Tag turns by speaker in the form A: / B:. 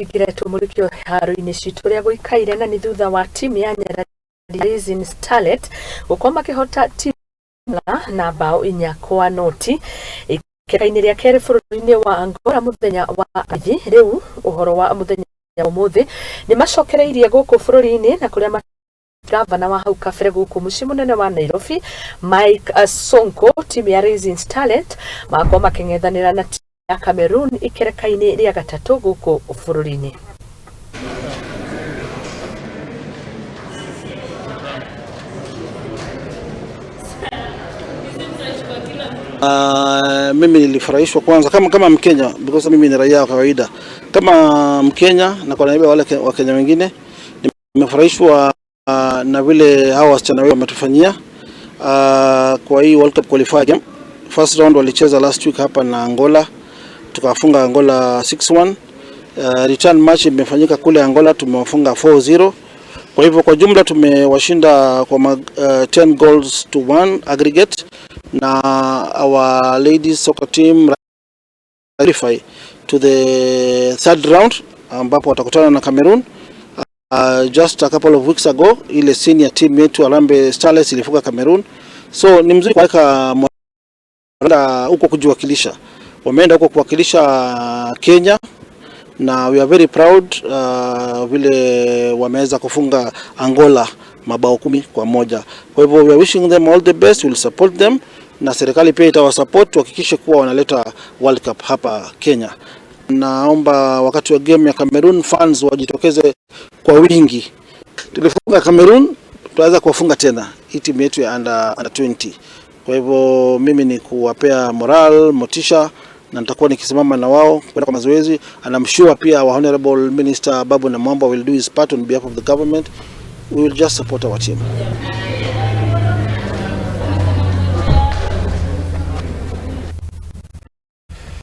A: Tũingĩre tũmũrĩkio haro-inĩ citũ ũrĩa gũikaire, na nĩ thutha wa timu ya Nyarari Rising Starlet gũkorwo makĩhota timu na bao 4-0 ikereka-inĩ rĩa kerĩ bũrũri-inĩ wa Angola mũthenya wa Aramithi. Rĩu ũhoro wa mũthenya wa ũmũthĩ nĩ macokereirie gũkũ bũrũri-inĩ na kũrĩa gavana wa hau kabere gũkũ mũciĩ mũnene wa Nairobi Mike Sonko, timu ya Rising Starlet magakorwo makĩng'ethanĩra na timu ya Cameroon ikereka-inĩ rĩa gatatũ gũkũ bũrũri-inĩ.
B: Mimi nilifurahishwa kwanza kama Mkenya, because mimi ni raia wa kawaida. Kama Mkenya na kwa niaba wale Wakenya wengine nimefurahishwa na vile hawa wasichana wetu wametufanyia kwa hii World Cup qualifier game. First round walicheza last week hapa na Angola, tukafunga Angola 6-1. Return match imefanyika kule Angola, tumewafunga 4-0. Kwa hivyo kwa jumla tumewashinda kwa 10 goals to 1 aggregate, na our ladies soccer team qualify to the third round ambapo watakutana na Cameroon. Just a couple of weeks ago ile senior team yetu Harambee Starlets ilifunga Cameroon, so ni mzuri kuweka huko kujiwakilisha. Wameenda huko kuwakilisha Kenya na we are very proud vile wameweza kufunga Angola mabao 10-1. Kwa hivyo we are wishing them all the best, we will support them na serikali pia itawasupport tuhakikishe kuwa wanaleta World Cup hapa Kenya. Naomba wakati wa game ya Cameroon fans wajitokeze kwa wingi. Tulifunga Cameroon, tunaweza kuwafunga tena hii timu yetu ya under 20. Kwa hivyo mimi ni kuwapea moral, motisha na nitakuwa nikisimama na wao kwenda kwa mazoezi, and I'm sure pia our Honorable Minister Ababu Namwamba will do his part on behalf of the government. We will just support our team.